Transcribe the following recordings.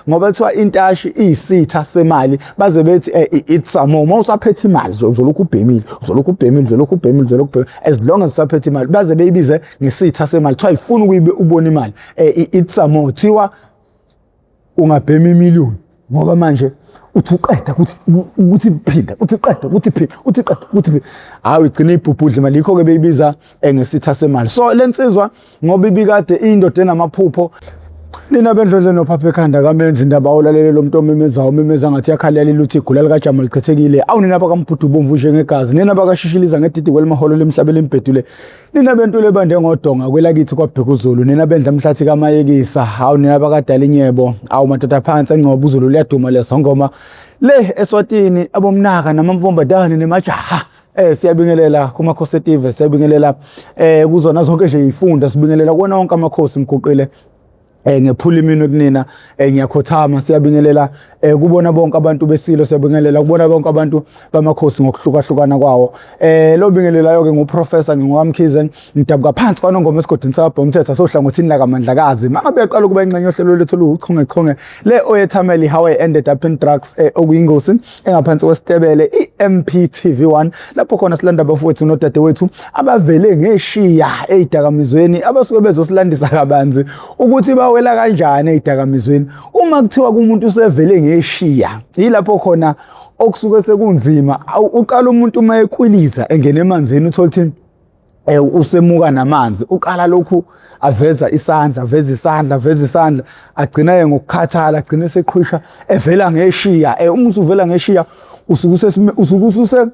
Ngoba kuthiwa intashi iyisitha semali, baze bethi it's some more. Uma usaphethe imali uzolokhu ubhemile, uzolokhu ubhemile, uzolokhu ubhemile, uzolokhu ubhemile, as long as usaphethe imali. Baze beyibize ngesitha semali, kuthiwa ifuna ukuyibe ubona imali, it's some more. Kuthiwa ungabhema imiliyoni, ngoba manje uthi uqeda ukuthi phinda, uthi qeda, ukuthi phinda, uthi qeda, ukuthi phinda, hayi, igcina ibhubhudla imali. Yikho-ke beyibiza ngesitha semali. So le nsizwa, ngoba ibikade indoda enamaphupho. Nina bendlondle nophapha ekhanda kamenzi indaba, awulalele lo muntu omemezayo, umemeza ngathi yakhalela iluthi igula likajama lichithekile. Awu nina bakamphuthu bomvu njengegazi, nina bakashishiliza ngedidi kwelimaholo lemhlaba elimbhedule, nina bentule ebande ngodonga kwelakithi kwaBhekuzulu, nina bendla mhlathi kamayekisa. Hawu nina bakadala inyebo, awu madoda phansi engcobo, uZulu liyaduma lesongoma le eSwatini, abomnaka namamfombadane nemajaha. Siyabingelela kumakhosi etive, siyabingelela kuzona zonke nje izifunda, sibingelela kuwona wonke amakhosi. Ngiguqile, ngephula iminwe kunina, ngiyakhothama. Siyabingelela kubona bonke abantu besilo, siyabingelela kubona bonke abantu bamakhosi ngokuhlukahlukana kwawo. Lo bingelelayo ke nguProfessor ngingowaMkhize, ngidabuka phansi kwaNongoma esigodini sakaBhomthetho sohlangothini lakaMandlakazi. Mangabe yaqala ukuba ingxenye yohlelo lethu oluwuchungechunge le oyethameli How I Ended Up in Drugs, okuyingosi engaphansi kwesitebele i-MPTV1, lapho khona silanda abafowethu nodadewethu abavele ngeshiya ezidakamizweni, abasuke bezosilandisa kabanzi ukuthi bawela kanjani ezidakamizweni. Uma kuthiwa kumuntu usevele ngeshiya, yilapho khona okusuke sekunzima. Uqala umuntu uma ekwiliza engena emanzini, uthola ukuthi usemuka namanzi, uqala lokhu aveza isandla, aveza isandla, aveza isandla, agcina ye ngokukhathala, agcine seqhwisha evela ngeshiya. Uma usuvela ngeshiya, usuke usuke ususe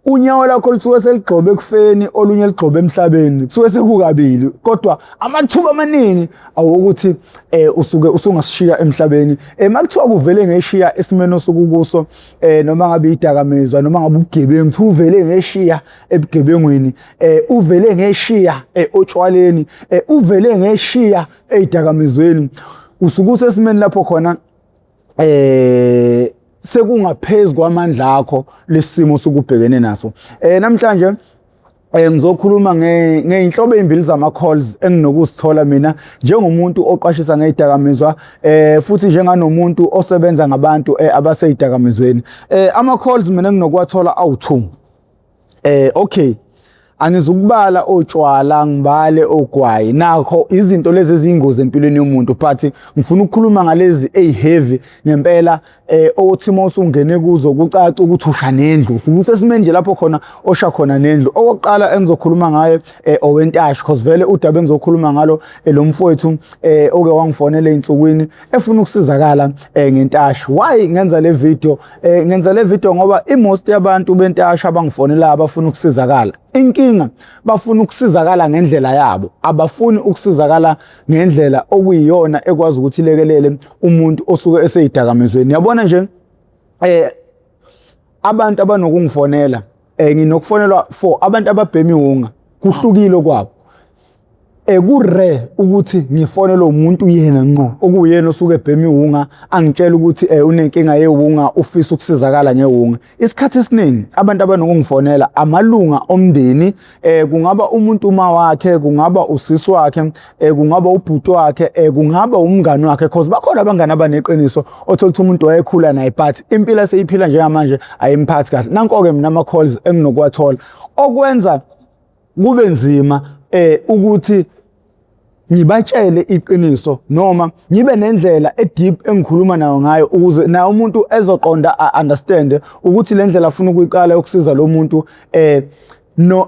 unyawo lakho lusuke seligxobe ekufeni, olunye ligxobe emhlabeni, kusuke sekukabili, kodwa amathuba amaningi awokuthi usuke usungasishiya emhlabeni. Makuthiwa kuvele ngeshiya esimeni osukukuso, noma ngabe idakamizwa, noma ngabe ubugebengu, kuthiwa uvele ngeshiya ebugebengwini, uvele ngeshiya otshwaleni, uvele ngeshiya ezidakamizweni, usuke usesimeni lapho khona sekungaphezulu kwamandla akho lesimo sokubhekene naso. Namhlanje ngizokhuluma ngeinhlobo ezimbili zama calls enginokuzithola mina njengomuntu oqwashisa ngezidakamizwa, futhi njenganomuntu osebenza ngabantu abaseyidakamizweni. Ama calls mina enginokuwathola awu2. Okay, angizukubala otshwala, ngibale ogwayi, nakho izinto lezi eziyingozi empilweni yomuntu, but ngifuna ukukhuluma ngalezi eziheavy ngempela, othi uma usungene kuzo kucaca ukuthi usha nendlu, usuke usesimeni nje lapho khona osha khona nendlu. Okokuqala engizokhuluma ngayo, owentashi, cause vele udaba engizokhuluma ngalo, lo mfowethu oke wangifonela ey'nsukwini efuna ukusizakala ngentashi. Why ngenza le video? Ngenza le video ngoba i-most yabantu bentashi abangifonela abafuna ukusizakala, inkinga bafuna ukusizakala ngendlela yabo, abafuni ukusizakala ngendlela okuyiyona ekwazi ukuthi ilekelele umuntu osuke eseyidakamizweni. Yabona nje, abantu abanokungifonela, nginokufonelwa for abantu ababhema iwunga, kuhlukile kwabo. Ku-rare ukuthi ngifonele umuntu yena ngqo okuyena osuke ebhema iwunga, angitshela ukuthi unenkinga yewunga, ufisa ukusizakala ngewunga. Isikhathi esiningi abantu abanokungifonela amalunga omndeni, kungaba umuntu uma wakhe, kungaba usisi wakhe, kungaba ubhuti wakhe, kungaba umngani wakhe, cause bakhona abangani abaneqiniso othola ukuthi umuntu wayekhula naye, but impilo eseyiphila njengamanje ayimphathi kahle. Nanko-ke mina ama-calls enginokuwathola okwenza kube nzima ukuthi ngibatshele iqiniso noma ngibe nendlela edeep engikhuluma nayo ngayo ukuze naye umuntu ezoqonda, understand ukuthi le ndlela afuna ukuyiqala yokusiza lo muntu, no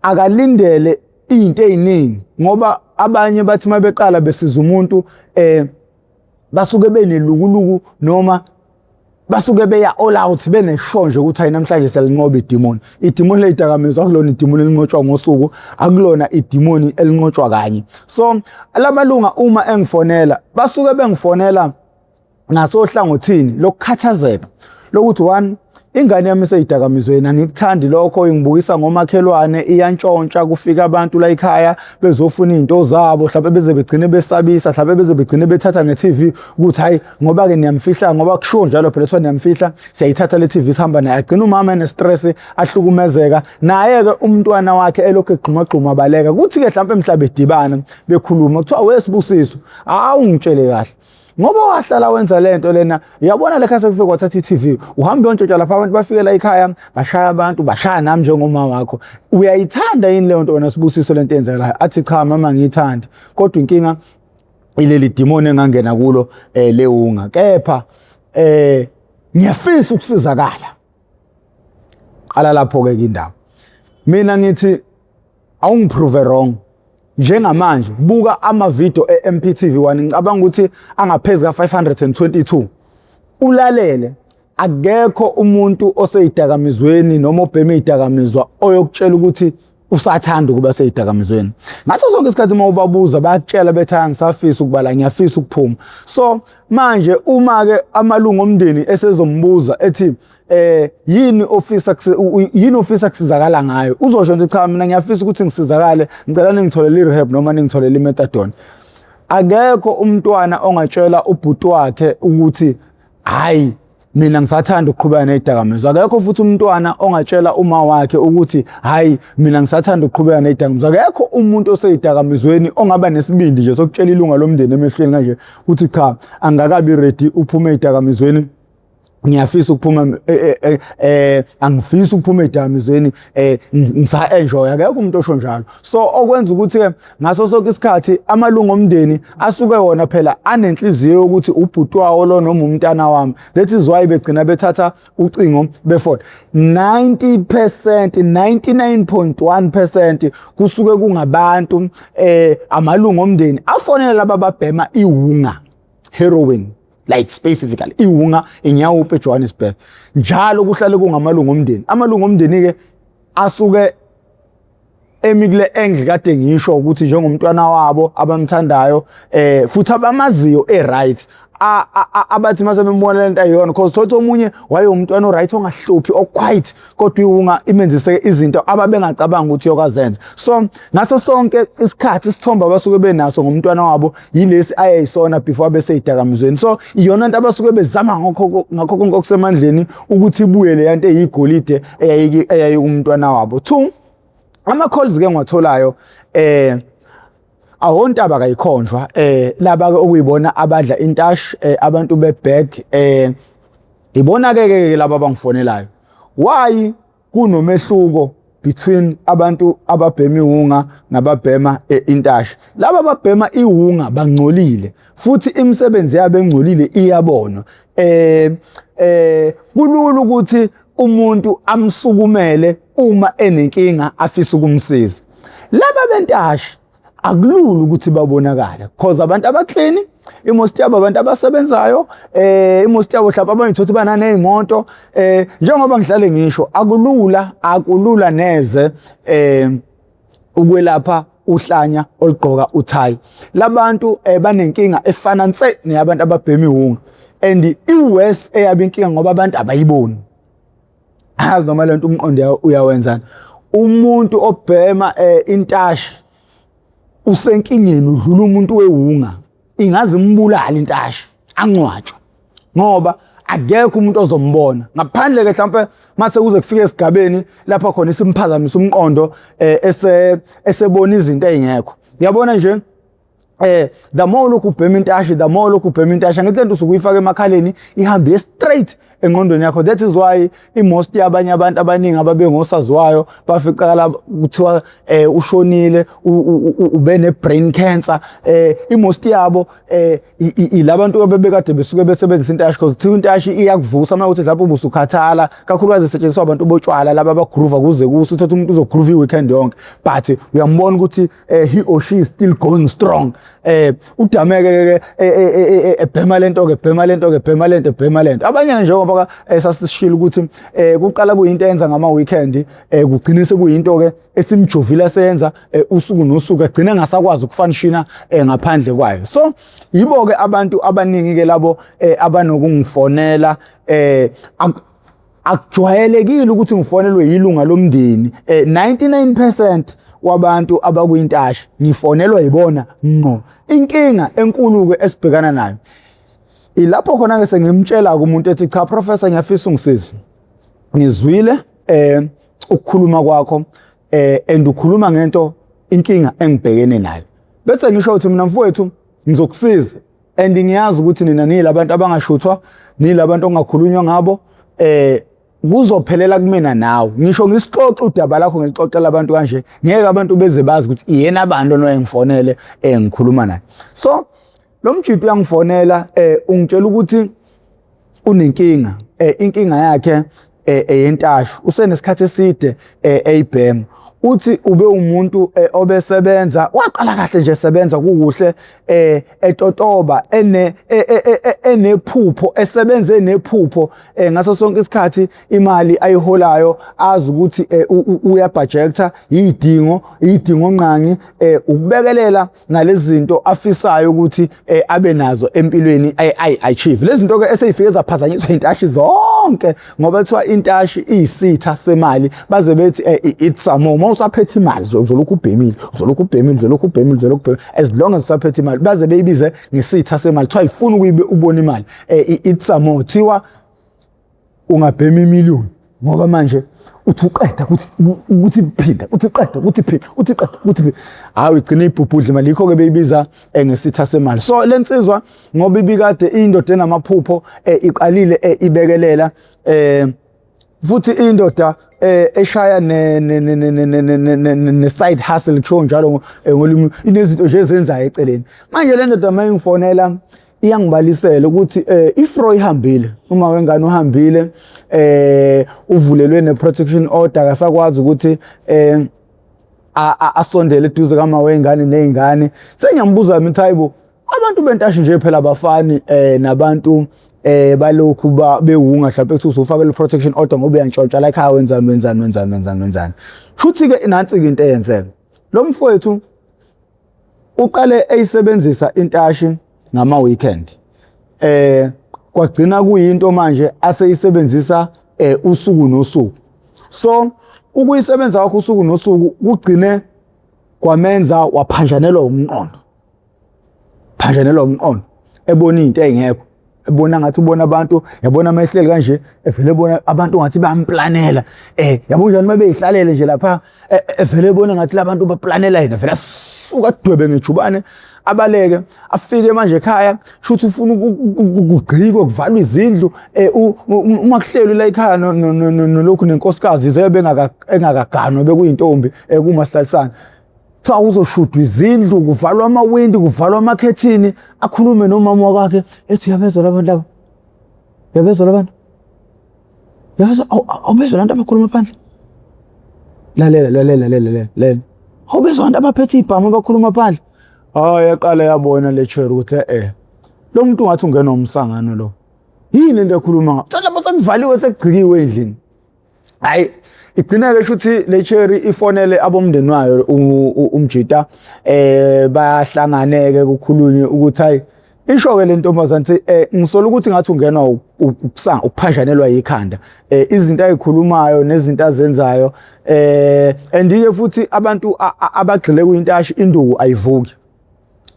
akalindele izinto eziningi, ngoba abanye bathi mabeqala besiza umuntu, basuke benelukuluku noma basuke beya all out, benesho nje ukuthi hayi, namhlanje siyalinqoba idimoni. Idimoni leyidakamizwa akulona idimoni elinqotshwa ngosuku, akulona idimoni elinqotshwa kanye. So lamalunga uma engifonela, basuke bengifonela ngasohlangothini lokukhathazeka lokuthi, one, ingane yami iseyidakamizweni, angikuthandi lokho, ingibukisa ngomakhelwane, iyantshontsha, kufika abantu la ekhaya bezofuna izinto zabo, mhlawumbe beze begcine besabisa, mhlawumbe beze begcine bethatha nge-TV ukuthi hayi, ngoba-ke niyamfihla, ngoba kushiwo njalo phela, kuthiwa niyamfihla, siyayithatha le TV, sihamba naye. Agcina umama ene-stress, ahlukumezeka naye-ke umntwana wakhe elokhu egxumagxuma baleka. Kuthi-ke mhlawumbe mhla bedibana bekhuluma, kuthiwa wesibusiso, hawu, ngitshele kahle. Ngoba wahlala wenza lento lena, uyabona le khase kufike kwathatha i-TV, uhamba uyontshontsha lapha, abantu bafike la ekhaya, bashaya abantu, bashaya nami njengoma wakho. Uyayithanda yini leyo nto wena Sibusiso, lento eyenzekalayo? Athi, "Cha mama, ngiyithandi, kodwa inkinga ileli dimoni engangena kulo lewunga, kepha ngiyafisa ukusizakala." Qala lapho ke indaba. Mina ngithi awungiprove wrong. Njengamanje buka ama-video e-MPTV 1, ngicabanga ukuthi angaphezu ka-522, ulalele. Akekho umuntu oseyidakamizweni noma obhema izidakamizwa oyokutshela ukuthi usathanda ukuba seyidakamizweni. Ngaso sonke isikhathi uma ubabuza, bayakutshela bethi, "Angisafisa ukuba la, ngiyafisa ukuphuma." So manje uma ke amalungu omndeni esezombuza ethi, yini ofisa kusizakala ngayo?" uzosho nje, "Cha, mina ngiyafisa ukuthi ngisizakale, ngicela ningitholele i-rehab noma ningitholele i-methadone." Akekho umntwana ongatshela ubhuti wakhe ukuthi, "Hayi, mina ngisathanda ukuqhubeka nezidakamizwa." Akekho futhi umntwana ongatshela uma wakhe ukuthi, "Hayi, mina ngisathanda ukuqhubeka nezidakamizwa." Akekho umuntu oseyidakamizweni ongaba nesibindi nje sokutshela ilunga lomndeni emehlweni kanje ukuthi, "Cha, angakabi ready uphume ezidakamizweni, ngiyafisa ukuphuma, angifisi ukuphuma ezidakamizweni, ngisa enjoy." Akekho umuntu osho njalo. So okwenza ukuthi ke ngaso sonke isikhathi amalungu omndeni asuke wona phela anenhliziyo yokuthi ubhuti wawo lo noma umntana wami. That is why begcina bethatha ucingo befona. 90%, 99.1% kusuke kungabantu, amalungu omndeni afonela laba babhema iwunga, heroin, like specifically iwunga, inyaope eJohannesburg. Njalo kuhlale kungamalungu omndeni. Amalungu omndeni ke asuke emi kule angle kade ngisho ukuthi njengomntwana wabo abamthandayo, futhi abamaziyo e-right, abathi mase bembona lento ayiyona, cause thothi omunye wayewumntwana o-right, ongahluphi, o-quiet, kodwa iwunga imenzise izinto ababengacabanga ukuthi yokazenza. So ngaso sonke isikhathi isithombe abasuke benaso ngomntwana wabo yilesi ayeyisona before abeseyidakamizweni. So iyona nto abasuke bezama ngakho konke okusemandleni ukuthi ibuye le yanto eyigolide eyayikumntwana wabo. Two, ama calls ke ngiwatholayo awontaba kayikhonjwa, laba ke okuyibona abadla intash, abantu bebag, ibona ke ke laba abangifonelayo. Why kunomehluko between abantu ababhema iwunga nababhema intash? Laba ababhema iwunga bangcolile, futhi imisebenzi yabo engcolile iyabonwa. Kulula ukuthi umuntu amsukumele uma enenkinga afisa ukumsiza. Laba bentashi akulula ukuthi babonakale, cause abantu abaclean, imost yabo abantu abasebenzayo, imost yabo mhlawumbe abanye uthothi bananey'moto. Njengoba ngihlale ngisho, akulula, akulula neze ukwelapha uhlanya olugqoka uthayi. Labantu banenkinga efana nse neyabantu ababhema iwunga, and i-worse eyabe inkinga ngoba abantu abayiboni. Azi noma lento umqondo uyawenzani. Umuntu obhema intashi usenkingeni udlula umuntu wewunga. Ingaze imbulala intashi, angcwatshwa, ngoba akekho umuntu ozombona ngaphandle ke mhlawumbe mase kuze kufike esigabeni lapha khona isimphazamisa umqondo, ese esebona izinto ezingekho. Uyabona nje, the more lokhu ubhema intashi, the more lokhu ubhema intashi, angithi lento usuke uyifaka emakhaleni, ihambe straight engqondweni yakho. That is why imost yabanye abantu abaningi ababengosaziwayo baficakala kuthiwa ushonile, ube ne brain cancer. Imost yabo ilabantu abebekade besuke besebenzisa intashi, because kuthiwa intashi iyakuvusa uma uthi lapho ubusukhathala, kakhulukazi isetshenziswa abantu botshwala, laba abagroova kuze kuse. Uthatha umuntu uzogroova i-weekend yonke, but uyambona ukuthi he or she is still going strong. Udameke ke ebhema lento ke, bhema lento ke, bhema lento, bhema lento. Abanye njengoba sasishilo ukuthi kuqala kuyinto eyenza ngama weekend, kugcine sekuyinto ke esimjovile seyenza usuku nosuku, agcine engasakwazi ukufunctiona ngaphandle kwayo. So yibo ke abantu abaningi ke labo abanokungifonela. Akujwayelekile ukuthi ngifonelwe yilunga lomndeni. 99% wabantu abakwintashi ngifonelwa yibona ngqo. Inkinga enkulu ke esibhekana nayo ilapho khona ke sengimtshela umuntu ethi, "Cha professor, ngiyafisa ungisize, ngizwile ukukhuluma kwakho, and ukhuluma ngento, inkinga engibhekene nayo." Bese ngisho ukuthi, "Mina mfowethu, ngizokusiza." And ngiyazi ukuthi nina niyilabantu abangashuthwa, niyilabantu ongakhulunywa ngabo. Kuzophelela kumina nawe. Ngisho ngisixoxe udaba lakho, ngilixoxela abantu kanje, ngeke abantu beze bazi ukuthi iyena abantu onoyengifonele ngikhuluma naye. So lo mjito uyangifonela, ungitshela ukuthi unenkinga, inkinga yakhe eyentashu, usenesikhathi eside eyibhema. Uthi ube umuntu obesebenza, waqala kahle nje sebenza kukuhle, etotoba, ene enephupho, esebenze nephupho, ngaso sonke isikhathi imali ayiholayo azi ukuthi uyabudgeta idingo nqangi, ukubekelela nalezi zinto afisayo ukuthi abe nazo empilweni, ayi achieve lezi zinto ke eseyifike zaphazanyiswa intashi zonke, ngoba kuthiwa intashi iyisitha semali, baze bethi it's some more. Usaphethe imali, uzolokhu ubhemile, uzolokhu ubhemile, uzolokhu ubhemile, uzolokhu ubhemile, as long as usaphethe imali. Baze beyibize ngesitha semali, kuthiwa ifuna ukuyibe ubona imali, it's some more. Kuthiwa ungabhema imiliyoni, ngoba manje uthi uqeda ukuthi phinda, uthi qeda, ukuthi phinda, uthi qeda, ukuthi phinda, hayi, igcina ibhubhudla imali. Yikho ke beyibiza ngesitha semali. So lensizwa, ngoba ibikade indoda enamaphupho, iqalile ibekelela, futhi indoda eshaya ne ne ne ne ne ne ne ne side hustle, kusho njalo ngolimi, inezinto nje ezenzayo eceleni. Manje le ndoda mayingifonela iyangibalisela ukuthi ifro ihambile, uma wengane uhambile, uvulelwe ne protection order, akasakwazi ukuthi asondele eduze kama wengane nezingane. Sengiyambuza mina, hayibo, abantu bentashi nje phela abafani nabantu balokhu bewunga, mhlawumbe kuthi usufake le protection order ngoba uyantshontsha la ekhaya, wenzani, wenzani, wenzani, wenzani, wenzani. Shuthi ke nansi ke into eyenzeka, lo mfowethu uqale eyisebenzisa intashi ngama weekend, kwagcina kuyinto manje aseyisebenzisa usuku nosuku. So ukuyisebenza kwakho usuku nosuku kugcine kwamenza waphanjanelwa umqondo, phanjanelwa umqondo, ebona into engekho, ebona ngathi ubona abantu, yabona mayehleli kanje evele ebona abantu ngathi bayamplanela, yabo njani mabeyihlalele nje lapha, evele ebona ngathi labantu baplanela yena, vele asuka adwebe ngejubane, abaleke, afike manje ekhaya, shuthi ufuna kugcikwe, kuvalwe izindlu, uma kuhlelwe la ekhaya nolokhu nenkosikazi ize engakaganwa, bekuyintombi, kumasihlalisana, kuthiwa kuzoshudwa izindlu, kuvalwa amawindi, kuvalwa amakhethini. Akhulume nomama wakwakhe ethi, "Uyabezwa labantu laba? Uyabezwa labantu? Uyabezwa? Awubezwa labantu abakhuluma phandle? Lalela, lalela, lalela, lalela, awubezwa abantu abaphethe ibhamu abakhuluma phandle?" Hayi, yaqala yabona le cherry ukuthi lo muntu ngathi ungenwa umsangano lo, yini into ekhuluma ngayo lapho sekuvaliwe, sekugcikiwe endlini? Hayi, igcina-ke shuthi le cherry ifonele abomndeni wayo umjita, bayahlangane-ke, kukhulunywe ukuthi hayi, isho-ke le ntombazane ukuthi ngisola ukuthi ngathi ungenwa ubusanga, ukuphanjanelwa yikhanda, izinto ayikhulumayo nezinto azenzayo, and-ke futhi abantu abagxile kuyintashi, induku ayivuki.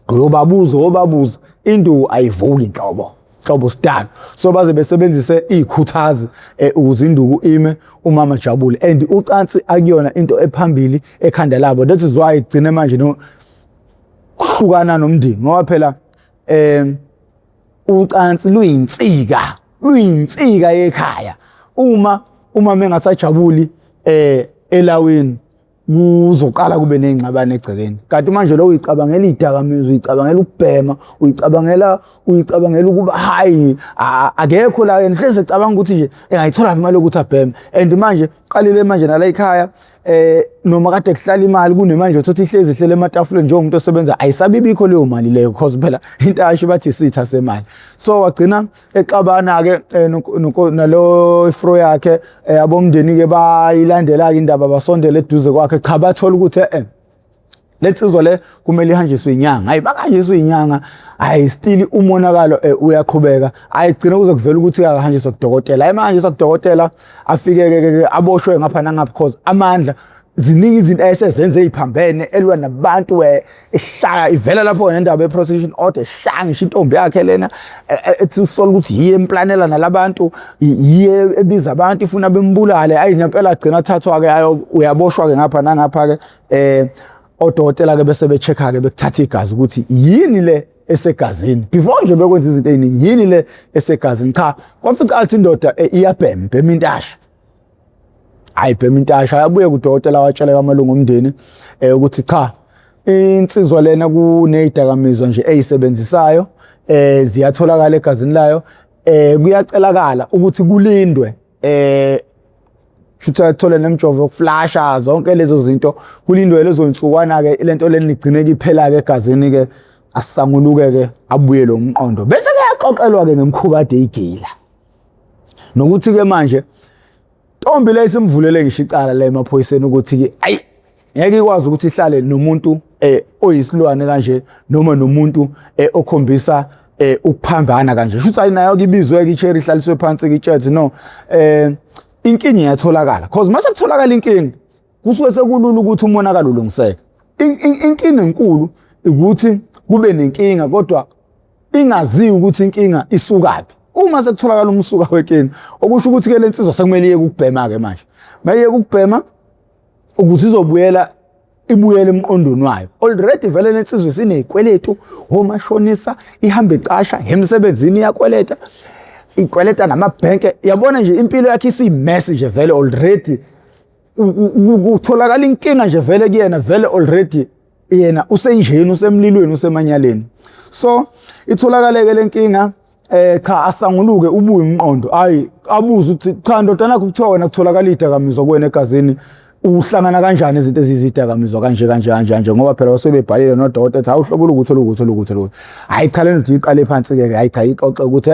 Uyobabuza, uyobabuza, induku ayivuki nhlobo nhlobo sidalo. So baze besebenzise izikhuthazi ukuze induku ime, umama ajabule, and ucansi akuyona into ephambili ekhanda labo. That is why igcine manje no kuhlukana nomndeni, ngoba phela ucansi luyinsika, luyinsika yekhaya. Uma umama engasajabuli elawini, kuzoqala kube ney'ngxabano egcekeni, kanti manje lo uyicabangela iy'dakamizwa, uyicabangela ukubhema, uyicabangela ukuba hayi, akekho la yena, hlezi ecabanga ukuthi nje engayithola imali yokuthi abheme. And manje qalile manje nala ekhaya, noma kade kuhlala imali kunemanje, uthothi ihlezi ihlele ematafuleni njengomuntu osebenza, ayisabibikho leyo mali leyo, because phela intashi bathi isitha semali. So wagcina exabana-ke nalo ifro yakhe, abomndeni-ke bayilandela-ke indaba, basondela eduze kwakhe, cha, bathola ukuthi lensizwa le kumele ihanjiswe inyanga. Hayi, bakahanjiswe inyanga, hayi, still umonakalo uyaqhubeka. Hayi, gcina kuze kuvela ukuthi akahanjiswa kudokotela. Hayi, mahanjiswa kudokotela, afike ke aboshwe ngapha nangapha, because amandla ziningi izinto ayesezenze eziphambene, elwa nabantu, ehlaya ivela lapho nendaba ye-protection order, eshaya ngisho intombi yakhe lena, ethi usola ukuthi yiye emplanela nalabantu, yiye ebiza abantu, ifuna bembulale. Ayi, ngempela agcina athathwa-ke, uyaboshwa-ke ngapha nangapha-ke, odokotela-ke bese be-check-a-ke, bekuthatha igazi ukuthi yini le. esegazini before nje bekwenza izinto eziningi, yini le esegazini? Cha, kwafica athi indoda iyabhema, bhema intasha. Hayi, bhema intasha. Yabuye kudokotela, watshela amalungu omndeni ukuthi cha, insizwa lena kunezidakamizwa nje eyisebenzisayo, ziyatholakala egazini layo, kuyacelakala ukuthi kulindwe, shutha athole nemjovo yokuflasha, zonke lezo zinto, kulindwe lezo insukwana ke lento leni igcine iphela ke egazini ke, asanguluke ke, abuye lo mqondo. Bese kuyaxoxelwa ke ngemkhuba ade igila, nokuthi ke manje ntombi le isimvulele ngisho icala la emaphoyiseni ukuthi ke ayi, ngeke ikwazi ukuthi ihlale nomuntu oyisilwane kanje, noma nomuntu okhombisa ukuphambana kanje. Shuthi ayinayo kibizwe ke icherry, ihlaliswe phansi ke, itshethi no inkinga iyatholakala, cause mase kutholakala inkinga kusuke sekulula ukuthi umonakalo ulungiseke. Inkinga enkulu ukuthi kube nenkinga kodwa ingaziwa ukuthi inkinga isukaphi. Uma sekutholakala umsuka wenkinga, okusho ukuthi ke lensizwa sekumele iye ukubhema ke manje, mayiyeke ukubhema ukuthi izobuyela, ibuyele emqondweni wayo. Already vele lensizwa isinezikweletu omashonisa, ihamba icasha emsebenzini, iyakweleta, ikweleta namabhenke, yabona nje impilo yakhe isiyimess nje vele already. Kutholakala inkinga nje vele kuyena, vele already yena usenjeni, usemlilweni, usemanyaleni. So itholakaleke lenkinga, cha, asanguluke, ubuye umqondo. Hayi, abuze ukuthi cha, ndodana yakho, kuthiwa wena kutholakala idakamizwa kuwena egazini, uhlangana kanjani izinto eziyizidakamizwa kanje kanje kanje kanje? Ngoba phela basuke bebhalile nodokotela ethi hawu, uhlobo lukuthi lukuthi lukuthi lukuthi. Hayi cha, lento iqale phansi ke. Hayi cha, ixoxe ukuthi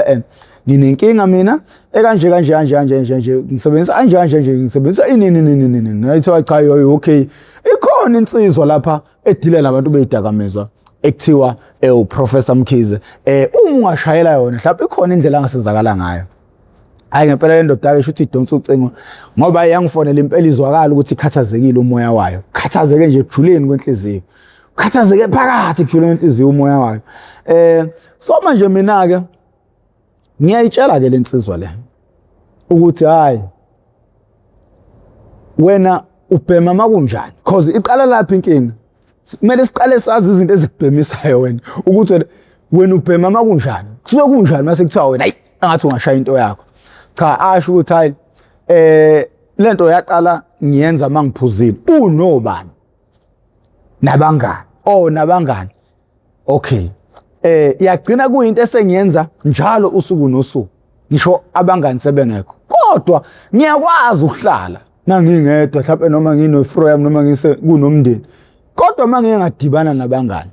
nginenkinga mina ekanje kanje kanje kanje nje nje, ngisebenzisa kanje kanje nje, ngisebenzisa inini nini nini nini. Ayithiwa cha, yo, okay, ikhona insizwa lapha edila nabantu beyidakamizwa ekuthiwa uProfessor Mkhize, uma ungashayela yona mhlawumbe ikhona indlela angasizakala ngayo. Hayi, ngempela le ndoda ke shuthi idonsa ucingo, ngoba yangifonela impela izwakala ukuthi ikhathazekile umoya wayo, khathazeke nje ekujuleni kwenhliziyo, khathazeke phakathi ekujuleni kwenhliziyo umoya wayo. So manje mina ke ngiyayitshela ke lensizwa le ukuthi hayi, wena ubhema makunjani? Cause iqala lapha inkinga, kumele siqale sazi izinto ezikubhemisayo wena, ukuthi wena ubhema makunjani, kusuke kunjani mase kuthiwa wena hayi, angathi ungashaya into yakho. Cha, asho ukuthi hayi, lento yaqala ngiyenza mangiphuzile unobani nabangani, oh, nabangani, okay, yagcina kuyinto esengiyenza njalo usuku nosuku, ngisho abangani sebengekho, kodwa ngiyakwazi ukuhlala mangingedwa mhlawumbe, noma nginofro yami, noma ngise kunomndeni, kodwa mangike ngadibana nabangani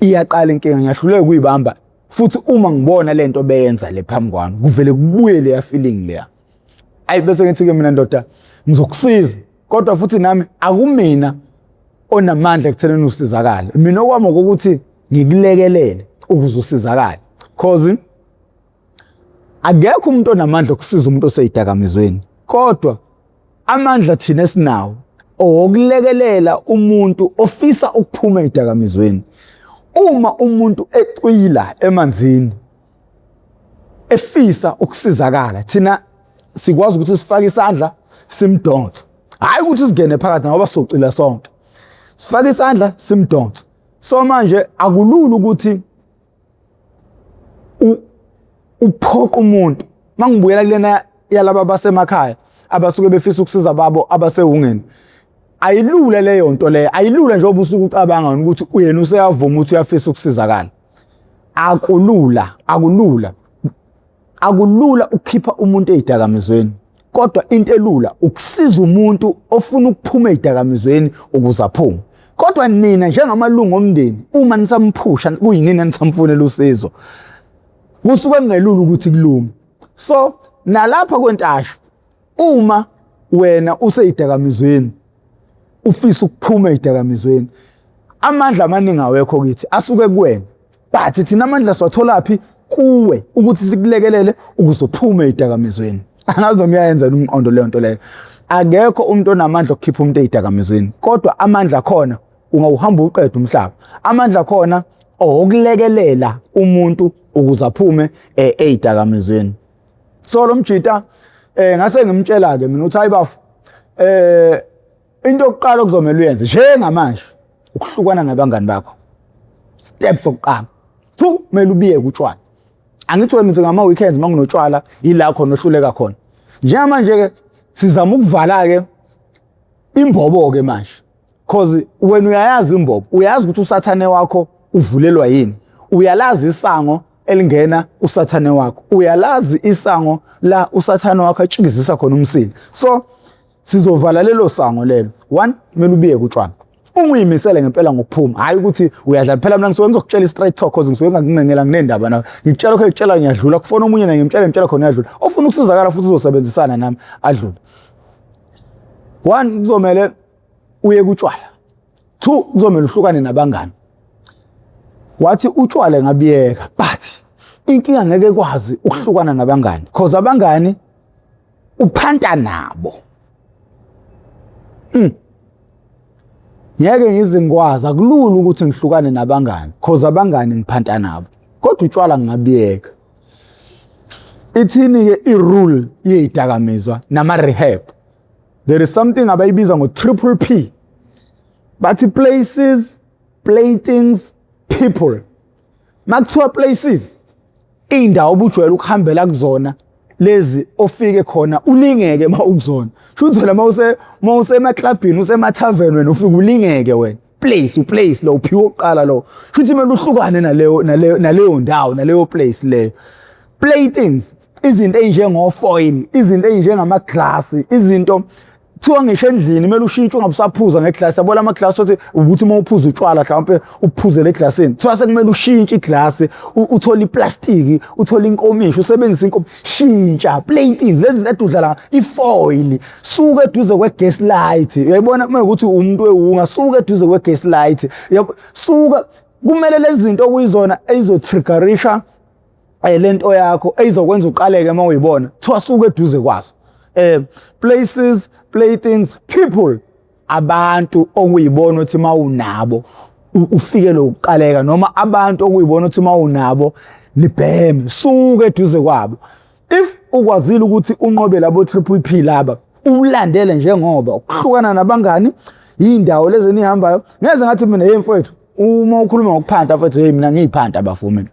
iyaqala inkinga, ngiyahluleka ukuyibamba. Futhi uma ngibona lento beyenza le phambi kwami, kuvele kubuye leya feeling leya. Ayi, bese ngithi ke mina, ndoda, ngizokusiza, kodwa futhi nami akumina onamandla ekuthenini usizakale. Mina okwami ukuthi ngikulekelele ukuze usizakale, cause akekho umuntu onamandla okusiza umuntu oseyidakamizweni, kodwa amandla thina esinawo owokulekelela umuntu ofisa ukuphuma ezidakamizweni. Uma umuntu ecwila emanzini efisa ukusizakala, thina sikwazi ukuthi sifake isandla simdonse, hayi ukuthi singene phakathi ngoba socwila sonke, sifake isandla simdonse. So manje akulula ukuthi uphoqa umuntu. Mangibuyela kulena yalaba basemakhaya abasuke befisa ukusiza babo abasehungeni, ayilula leyo nto leyo, ayilula njengoba usuke ucabanga ukuthi uyena useyavuma ukuthi uyafisa ukusizakala. Akulula, akulula, akulula ukukhipha umuntu ezidakamizweni, kodwa into elula ukusiza umuntu ofuna ukuphuma ezidakamizweni ukuze aphume. Kodwa nina njengamalungu omndeni, uma nisamphusha, kuyinina nisamfunela usizo, kusuke kungelula ukuthi kulunge. So nalapha kwentasha, uma wena useyidakamizweni ufisa ukuphuma ezidakamizweni, amandla amaningi awekho kithi, asuke kuwena, but thina amandla siwatholaphi? Kuwe, ukuthi sikulekelele ukuze uphume ezidakamizweni. Angazi noma iyayenza umqondo leyo nto leyo. Akekho umuntu onamandla okukhipha umuntu ezidakamizweni, kodwa amandla khona ungawuhamba uqeda umhlaba, amandla khona owokulekelela umuntu ukuze aphume ezidakamizweni. So lo mjita ngase ngimtshela ke mina uthi hayi bafo, into yokuqala okuzomela uyenze njengamanje ukuhlukana nabangani bakho, step sokuqala. Two, kumele ubiyeke utshwala. Angithi wena uthi ngama weekends manginotshwala ila khona ohluleka khona. Njengamanje ke sizama ukuvala ke imbobo ke manje. Cause wena uyayazi imbobo, uyazi ukuthi usathane wakho uvulelwa yini. Uyalazi isango elingena usathane wakho. Uyalazi isango la usathane wakho atshikizisa khona umsila. So sizovala lelo sango lelo. One, kumele ubiyeke utshwala. Uma uyimisele ngempela ngokuphuma, hayi ukuthi uyadlala phela. Mina ngisuke ngizokutshela i-straight talk cause ngisuke ngakuncengela, nginendaba nawe. Ngikutshela lokho ngikutshela, ngiyadlula. Kufona omunye naye, ngimtshela, ngimtshela khona, uyadlula. Ofuna ukusizakala futhi uzosebenzisana nami, adlule. One, kuzomele uye kutshwala. Two, kuzomele uhlukane nabangani. Wathi utshwala ngabiyeka, but inkinga ngeke kwazi ukuhlukana nabangani cause abangani uphanta nabo. Ngeke ngize ngikwazi, akulula ukuthi ngihlukane nabangani cause abangani ngiphanta nabo, kodwa utshwala ngingabiyeka. Ithini ke i-rule yezidakamizwa nama rehab? There is something abayibiza ngo triple P. Bathi places, playthings, people. Makuthiwa places, indawo obujwayele ukuhambela kuzona, lezi ofike khona ulingeke uma ukuzona. Shuthi wena mawuse emaklabhini, usemathaveni, wena ufike ulingeke wena. Place, uplace lo uphiwe oqala lo. Shuthi kumele uhlukane naleyo ndawo, naleyo place leyo. Playthings, izinto ezinjengo foil, izinto ezinjengama glass, izinto kuthiwa ngisho endlini kumele ushintshe, ungabe usaphuza ngeglasi. Yabona amaglasi othi ukuthi uma uphuza utshwala mhlawumpe uphuzele eglasini, kuthiwa sekumele ushintshe iglasi, uthole iplastiki, uthole inkomishi, usebenzise inkomishi. Shintsha playthings, lezi zinto udlala ifoil. Suka eduze kwe-gas light, uyayibona uma ukuthi umuntu wewunga, suka eduze kwe-gas light. Suka, kumele lezi zinto okuyizona ezizotriggerisha lento yakho, eyizokwenza uqaleke uma uyibona, kuthiwa suka eduze kwazo. Places, playthings, people, abantu okuyibona ukuthi mawunabo ufike lokuqaleka, noma abantu okuyibona ukuthi mawunabo nibheme, suka eduze kwabo. If ukwazile ukuthi unqobe labo triple P laba, ulandele njengoba ukuhlukana nabangani, indawo lezi enihambayo. Ngeze ngathi mina, hey mfowethu, uma ukhuluma ngokuphanta mfowethu, hey, mina ngiyiphanta bafo. Mina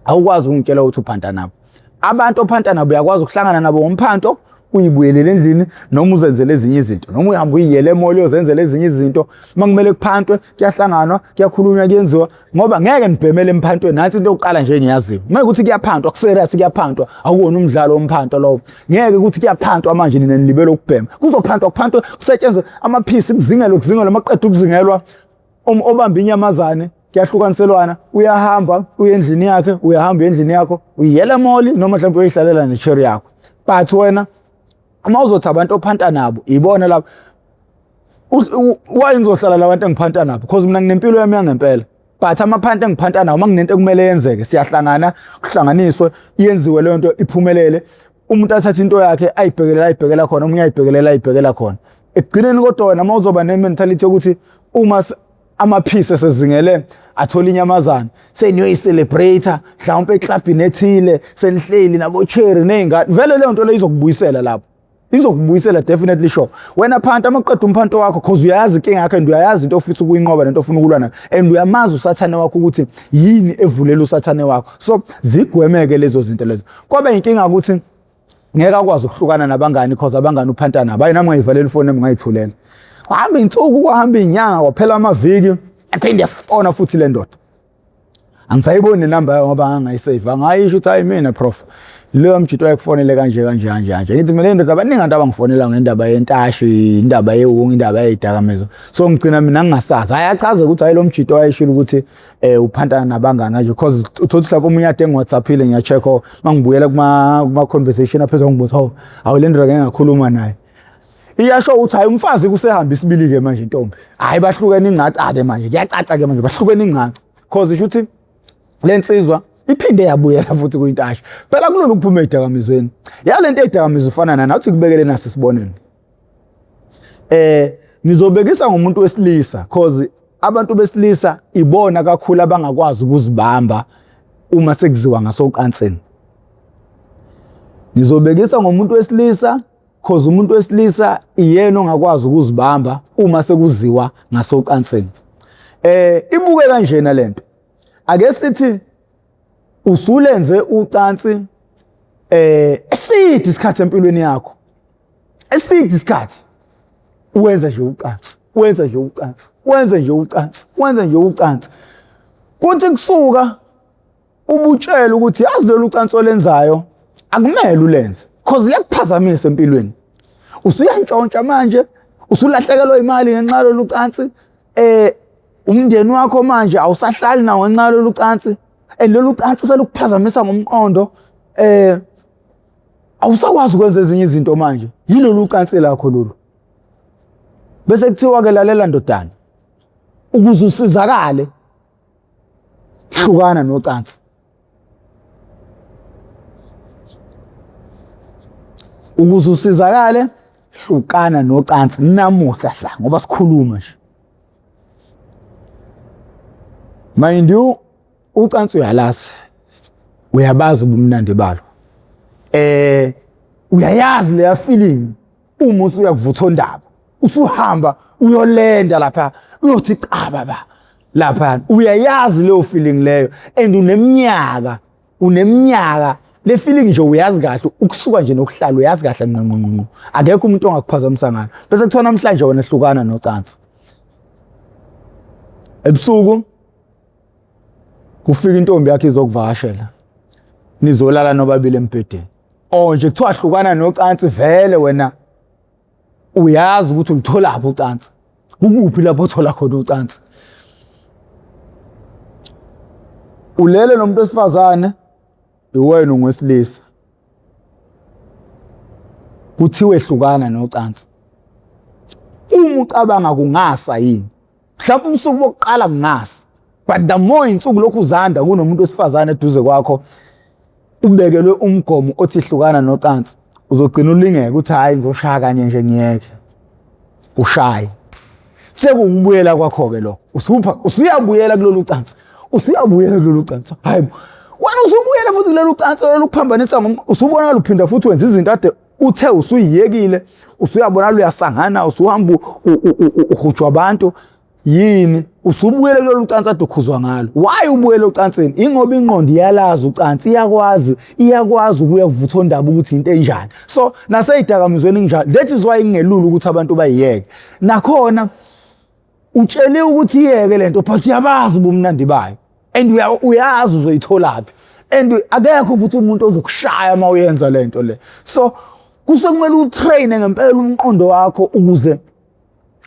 awukwazi ukungitshela ukuthi uphanta nabo. Abantu ophanta nabo uyakwazi ukuhlangana nabo ngomphanto, uyibuyelele endlini noma uzenzele ezinye izinto, noma uyahamba uyiyele emall, uyozenzela ezinye izinto. Uma kumele kuphantwe, kuyahlanganwa, kuyakhulunywa, kuyenziwa, ngoba ngeke nibhemele emphantweni. Nansi into yokuqala nje engiyaziyo, ngeke ukuthi kuyaphantwa, kuserious, kuyaphantwa, akuwona umdlalo womphanto lowo. Ngeke ukuthi kuyaphantwa manje nina nilibele ukubhema. Kuzophantwa, kuphantwe, kusetshenzwe amaphisi, kuzingelwe, kuzingelwe. Maqeda ukuzingelwa, obamba inyamazane, kuyahlukaniselwana, uyahamba uye endlini yakhe, uyahamba uye endlini yakho, uyiyela emall noma mhlawumbe uyoyihlalela necherry yakho. But wena uma uzothi abantu ophanta nabo ibona lapho, why ngizohlala labantu engiphanta nabo? Because mina nginempilo yami yangempela, but amaphanta engiphanta nawo, uma kunento ekumele yenzeke, siyahlangana, kuhlanganiswe, yenziwe leyo nto, iphumelele. Umuntu athathe into yakhe ayibhekelela, ayibhekela khona, omunye ayibhekelela, ayibhekela khona ekugcineni. Kodwa wena uma uzoba ne-mentality yokuthi uma amaphisi esezingele athola inyamazane, seniyoyicelebrate mhlawumpe eklabhini ethile, senihleli nabo-cherry ney'ngane, vele leyo nto leyo izokubuyisela lapho, izokubuyisela definitely sure. Wena phanta, amaqeda umphanto wakho, cause uyayazi inkinga yakho and uyayazi into ofisa ukuyinqoba nento ofuna ukulwa nayo, and uyamazi usathane wakho ukuthi yini evulela usathane wakho. So zigwemeke lezo zinto lezo. Kwaba inkinga ukuthi ngeke akwazi ukuhlukana nabangani cause abangani uphanta nabo. Hayi, nami ngayivalela ifoni yami, ngayithulela. Kwahamba insuku, kwahamba inyanga, kwaphela amaviki, yaphinde yafona futhi le ndoda. Angisayiboni nenamba yayo ngoba ngangayisave. Angayisho ukuthi, "Hayi mina prof, leyo mjito wayekufonele kanje kanje kanje kanje." Ngithi mina, indoda, baningi abantu abangifonela ngendaba yentashi, indaba yewungu, indaba yezidakamizwa, so ngigcina mina ngingasazi. Hayi, achaze ukuthi hayi, lo mjito wayeshilo ukuthi uphantana nabangani kanje, because uthola mhlawumbe omunye ade ngiwhatsappile, ngiya-check mangibuyela kuma conversation aphezulu, ngibuthi, hawu hawu, le ndoda ngeke ngakhuluma naye. Iyasho ukuthi hayi, umfazi kusehamba isibili-ke manje, intombi, hhayi, bahlukene ingcaca-ke manje, kuyacaca-ke manje bahlukene ingcaca, cause isho ukuthi le nsizwa iphinde yabuyela futhi kuyintasha. Phela kulula ukuphuma ey'dakamizweni yale nto. Ey'dakamizwa ufana nani? Awuthi kubekele nasi isibonelo. Ngizobekisa ngomuntu wesilisa cause abantu besilisa ibona kakhulu abangakwazi ukuzibamba uma sekuziwa ngasocansini. Ngizobekisa ngomuntu wesilisa cause umuntu wesilisa iyena ongakwazi ukuzibamba uma sekuziwa ngasocansini. Ibuke kanjena lento. Ake sithi Usulenze ucansi eside isikhathi empilweni yakho, eside isikhathi wenza nje ucansi, wenza nje ucansi, wenza nje ucansi, wenza nje ucansi. Kuthi kusuka ubutshela ukuthi yazi lolu cansi olenzayo akumele ulenze cause liyakuphazamisa empilweni. Usuyantshontsha manje, usulahlekelwa imali ngenxa yalolu cansi, umndeni wakho manje awusahlali nawo ngenxa yalolu cansi, and lolu cansi selukuphazamisa ngomqondo, awusakwazi ukwenza ezinye izinto manje, yilolu cansi lakho lolu. Bese kuthiwa ke lalela ndodana, ukuze usizakale hlukana nocansi. Ukuze usizakale hlukana nocansi namuhla hla, ngoba sikhuluma nje. Mind you, ucansi uyalazi, uyabazi ubumnandi balo, uyayazi leya feeling uma usuya kuvutha ondaba, usuhamba uyolenda lapha, uyothi caba ba lapha, uyayazi leyo feeling leyo, and uneminyaka, uneminyaka le feeling nje uyazi kahle, ukusuka nje nokuhlala uyazi kahle ngqo ngqo ngqo, akekho umuntu ongakuphazamisa ngayo. Bese kuthiwa namhlanje wena hlukana nocansi. Ebusuku kufika intombi yakhe izokuvakashela, nizolala nobabili embhedeni. Oh nje kuthiwa hlukana nocansi vele, wena uyazi ukuthi ulitholaphi ucansi, kukuphi lapho othola khona ucansi. Ulele nomuntu wesifazane, iwena ungowesilisa, kuthiwe hlukana nocansi. Uma ucabanga kungasa yini, mhlawumbe ubusuku bokuqala kungasa, but the more insuku lokhu uzanda kunomuntu wesifazane eduze kwakho, ubekelwe umgomo othi hlukana nocansi, uzogcina ulingeka ukuthi hayi ngizoshaya kanye nje ngiyeke. Ushaye, sekukubuyela kwakho-ke lokho, usupha usuyabuyela kulolu cansi, usuyabuyela kulolu cansi. Hayi bo, wena usubuyela futhi kulolu cansi lolu kuphambanisa, usubonakala uphinda futhi wenza izinto ade uthe usuyiyekile, usuyabonakala uyasangana, usuhamba uhujwa abantu yini, usubuyele kulolu cansi ade ukhuzwa ngalo. Why ubuyele ocansini? Ingoba ingqondo iyalazi ucansi, iyakwazi, iyakwazi ukuya kuvutha ondaba ukuthi into enjani. So naseyidakamizweni kunjalo, that is why kungelula ukuthi abantu bayiyeke. Nakhona utsheliwe ukuthi iyeke lento, but uyabazi ubumnandi bayo, and uyazi uzoyitholaphi, and akekho futhi umuntu ozokushaya uma uyenza lento le. So kusuke kumele utraine ngempela umqondo wakho ukuze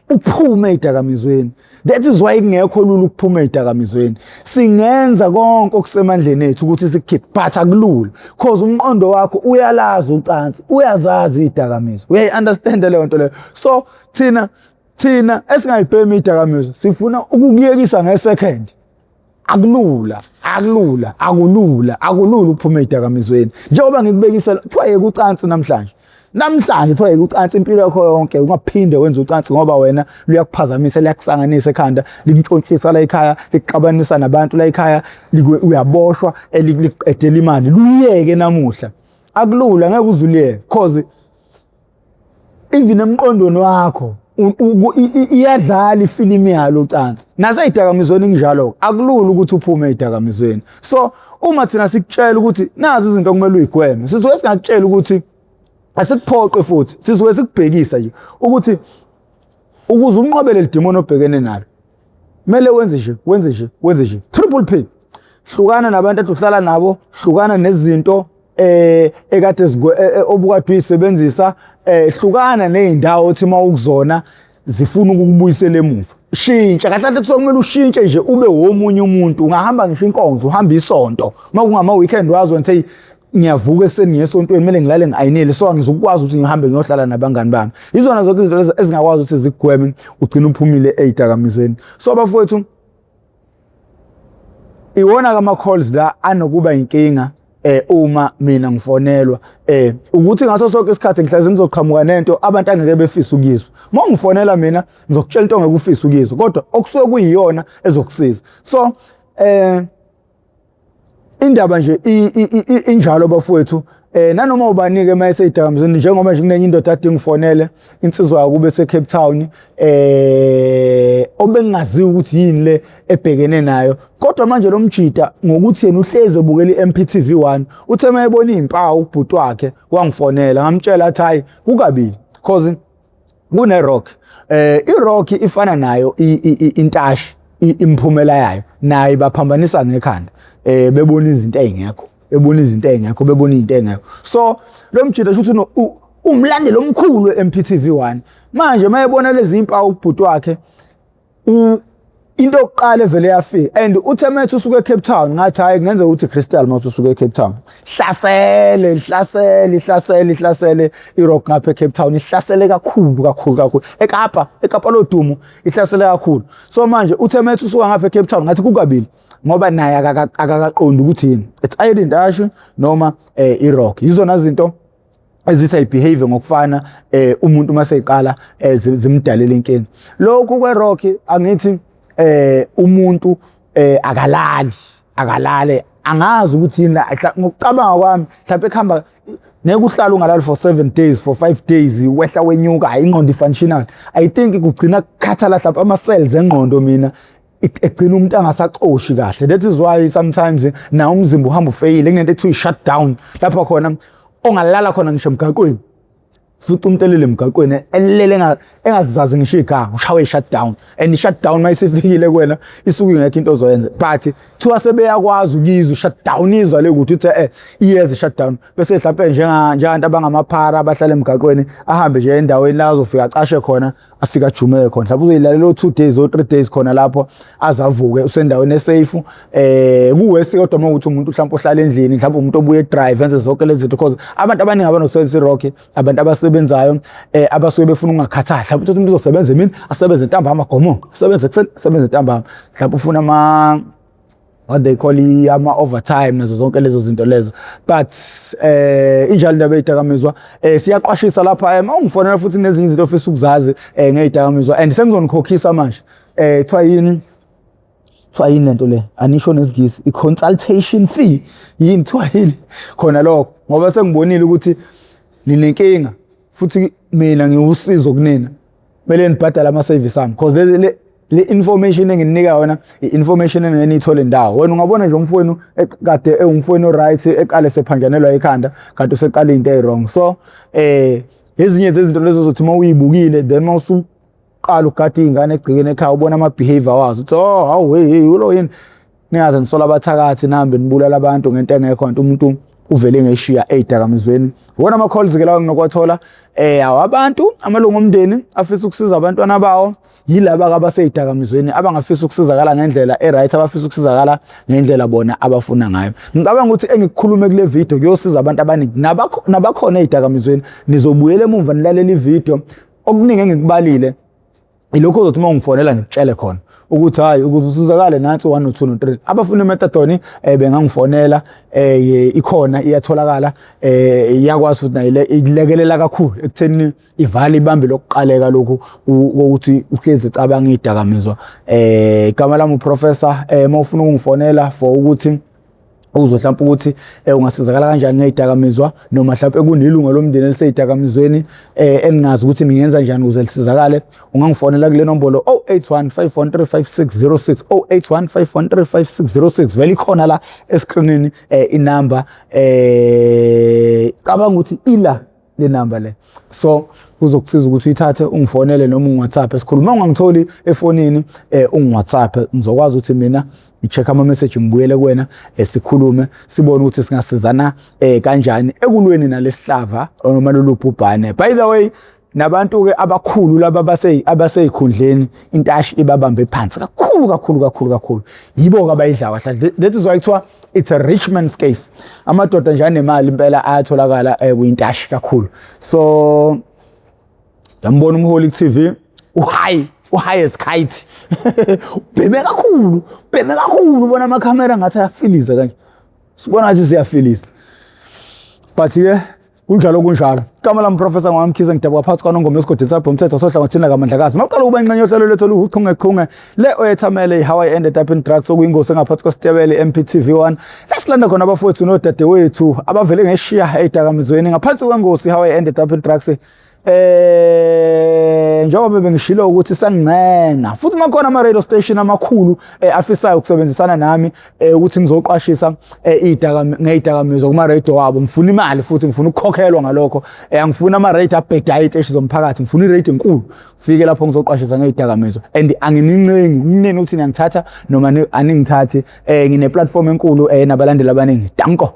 uphume ezidakamizweni. That is why kungekho lula ukuphuma ezidakamizweni. Singenza konke okusemandleni ethu ukuthi sikukhiphe, but akulula cause umqondo wakho uyalazi ucansi, uyazazi izidakamizwa, uyayi-understand leyo nto leyo. So thina esingayibhemi izidakamizwa sifuna ukukuyekisa ngesecond. Akulula, akulula, akulula, akulula ukuphuma ezidakamizweni. Njengoba ngikubekisela, kuthiwa yeka ucansi namhlanje. Namhlanje kuthiwa yeka ucansi impilo yakho yonke, ungaphinde wenze ucansi ngoba wena luyakuphazamisa, liyakusanganisa ekhanda, likuntshontshisa la ekhaya, likuxabanisa nabantu la ekhaya, uyaboshwa, likuqedela imali. Luyeke namuhla. Akulula, ngeke uze uliyeke cause even emqondweni wakho iyadlala ifilimu yalo ucansi. Naseyidakamizweni kunjalo, akulula ukuthi uphume ezidakamizweni. So uma thina sikutshela ukuthi nazi izinto okumele uyigweme, sizoke singakutshela ukuthi asikuphoqe, futhi sizoke sikubhekisa nje ukuthi ukuze unqobe leli demon obhekene nalo kumele wenze nje, wenze nje, wenze nje. Triple P, hlukana nabantu ade uhlala nabo, hlukana nezinto ekade obukade uyisebenzisa, hlukana nezindawo othi mawukuzona zifuna ukukubuyisela emuva. Shintsha kahle kahle, kusuke kumele ushintshe nje ube womunye umuntu. Ungahamba ngisho inkonzo, uhamba isonto, uma kungama weekend wazi wena hey ngiyavuka ekuseni ngiye esontweni, kumele ngilale ngi-ayinile, so angizukwazi ukuthi ngihambe ngiyohlala nabangani bami. Izona zonke izinto lezi ezingakwazi ukuthi zikugweme ugcine uphumile ey'dakamizweni. So bafowethu, iwona kama-calls la anokuba inkinga uma mina ngifonelwa, ukuthi ngaso sonke isikhathi ngihleze ngizoqhamuka nento abantu angeke befise ukuyizwa. Uma ungifonela mina ngizokutshela into ongeke ufise ukuyizwa, kodwa okusuke kuyiyona ezokusiza. So Indaba nje injalo bafowethu. Nanoma ubani-ke uma eseyidakamizweni, njengoba nje kunenye indoda ade ngifonele, insizwa yakube se-Cape Town, obengaziwa ukuthi yini le ebhekene nayo, kodwa manje lo mjida ngokuthi yena uhlezi ebukela i-MPTV 1, uthe uma ebona iy'mpawu ubhuti wakhe wangifonela, ngamtshela athi hayi kukabili, cause kune-rock, i-rock ifana nayo intashi, imphumela yayo nayo ibaphambanisa ngekhanda, bebona izinto ey'ngekho, bebona izinto ey'ngekho, bebona izinto ey'ngekho. So lo mjida shuthi umlandeli omkhulu we-MPTV 1. Manje uma ebona lezi mpawu ubhuti wakhe, into yokuqala evele yafika, and uthe methu usuke eCape Town, ngathi hayi kungenzeka ukuthi Crystal mawuthi usuke eCape Town, hlasele hlasele hlasele hlasele irock ngapha eCape Town, ihlasele kakhulu kakhulu kakhulu eKapa, eKapa lodumo ihlasele kakhulu. So manje uthe methu usuka ngapha eCape Town, ngathi kukabili, ngoba naye akakaqondi ukuthi yini, it's either intashi noma irock. Yizona zinto ezithi ayibehave ngokufana, umuntu uma seyiqala zimdalela inkinga. Lokhu kwerock, angithi umuntu akalali, akalale, angazi ukuthi yini. Ngokucabanga kwami, mhlawumbe ekuhamba ngeke uhlale ungalali for 7 days, for 5 days, wehla wenyuka, hayi ingqondo ifunctional. I think kugcina kukhathala mhlawumbe ama cells engqondo, mina egcina umuntu angasacoshi kahle. That is why sometimes na umzimba uhamba ufeyile, kunento ekuthiwa i-shut down, lapho khona ongalala khona ngisho emgaqweni, futhi umuntu elele emgaqweni, elele engazazi ngisho igama, ushawe i-shut down. And i-shut down mayisifikile kuwena isuke ingekho into ozoyenza, but kuthiwa sebeyakwazi ukuyizwa i-shut down, izwa le ukuthi uthi iyeza i-shut down, bese mhlawumbe njengabantu abangamaphara abahlala emgaqweni, ahambe nje endaweni la azofika acashe khona, afika ajumeke khona, mhlawumbe uzoyilalela o 2 days o 3 days khona lapho, azavuke usendaweni esafe. Kuwesi kodwa uma ukuthi umuntu mhlawumbe ohlala endlini, mhlawumbe umuntu obuye drive, enze zonke lezi zinto, because abantu abaningi abanokusebenzisa irock abantu abasebenzayo, abasuke befuna ukungakhathali. Mhlawumbe umuntu uzosebenza emini, asebenze ntambama, gomo, asebenze ekuseni, asebenze ntambama, mhlawumbe ufuna ama what they call ama overtime nazo zonke lezo zinto lezo. But injalo indaba eyidakamizwa. Siyaqwashisa lapha, uma ungifonela futhi nezinye izinto ofisa ukuzazi ngezidakamizwa, and sengizonikhokhisa manje, kuthiwa yini, kuthiwa yini lento le, anisho nesingisi, i-consultation fee yini, kuthiwa yini khona lokho, ngoba sengibonile ukuthi ninenkinga futhi mina ngiwusizo kunina, kumele nibhadale ama-service ami, because le information engininika yona i-information engeke niyithole ndawo. Wena ungabona nje umfowenu kade ewumfowenu oright, eqale sephanjanelwa ikhanda, kanti useqala into eyi-wrong. So ezinye zezinto lezo zothi uma uyibukile, then uma usuqala ugada iy'ngane egcikeni ekhaya, ubona ama-behavior wazo, uthi oh hawu, hey hey, ulo yini. Ningaze nisola abathakathi, nihambe nibulala abantu ngento engekho, kanti umuntu uvele ngeshiya ey'dakamizweni. Wona ama-calls-ke lawa nginokuwathola, awabantu amalungu omndeni afisa ukusiza abantwana bawo, yilaba abasey'dakamizweni abangafisa ukusizakala ngendlela e-right, abafisa ukusizakala ngendlela bona abafuna ngayo. Ngicabanga ukuthi engikukhulume kule video kuyosiza abantu abaningi nabakhona ey'dakamizweni. Nizobuyela emumva nilalele ividiyo, okuningi engikubalile ilokho ozothi uma ungifonela ngikutshele khona ukuthi hayi, ukuze usizakale nansi 1 no 2 no 3. Abafuna imethadone bengangifonela, ikhona, iyatholakala, iyakwazi futhi nayo ilekelela kakhulu ekutheni ivale ibambe lokuqaleka lokhu ukuthi uhlezi ecabanga idakamizwa. Igama lami uProfessor. Uma ufuna ukungifonela for ukuthi uzwe mhlawumbe ukuthi ungasizakala kanjani ngezidakamizwa, noma mhlawumbe kunilunga lomndeni eliseyidakamizweni eningazi ukuthi ningenza njani ukuze lisizakale, ungangifonela kule nombolo 081 513 5606, 081 513 5606. Vele ikhona la escreenini inamba, cabanga ukuthi ila le number le, so kuzokusiza ukuthi uyithathe ungifonele noma ungiWhatsApp esikhuluma. Uma ungangitholi efonini, ungiWhatsApp, ngizokwazi ukuthi mina ngi-check ama message, ngibuyele kuwena, sikhulume, sibone ukuthi singasizana kanjani ekulweni nalesihlava noma lolu bhubhane. By the way, nabantu ke abakhulu laba abaseyikhundleni, intashi ibabambe phansi kakhulu kakhulu kakhulu kakhulu, yibo ke abayidla kahle. That is why kuthiwa it's a rich man's cave. Amadoda nje anemali impela ayatholakala kuyintashi kakhulu. So yambona umholi ku TV, uhigh, uhigh as kite, ubheme kakhulu, ubheme kakhulu, ubona amakhamera ngathi ayafiliza kanje, sibona ngathi siyafiliza, but ke Kunjalo kunjalo. Igama lami Professor Ngwamkhize, ngidabuka phakathi kwaNongoma esigodini sabhomthetho sohlangothini lakaMandlakazi. Maqala ukuba ingxenye yohlelo lethu oluwuchungechunge le oyethamele i-How I Ended Up in Drugs, okuyingosi engaphansi kwesitebele MPTV1. Lasilanda khona abafowethu nodadewethu abavele ngeshiya ey'dakamizweni ngaphansi kwengosi How I Ended Up in Drugs. Njengoba bengishilo ukuthi sangincenga futhi makhona ama radio station amakhulu afisayo ukusebenzisana nami ukuthi ngizoqwashisa ngezidakamizwa kuma radio wabo. Ngifuna imali futhi ngifuna ukukhokhelwa ngalokho. Angifuni ama radio abhedayo iteshi zomphakathi, ngifuna i-radio enkulu, fike lapho ngizoqwashisa ngezidakamizwa and anginincengi kunini ukuthi niyangithatha noma aningithathi. Ngine platform enkulu nabalandeli abaningi. Danko.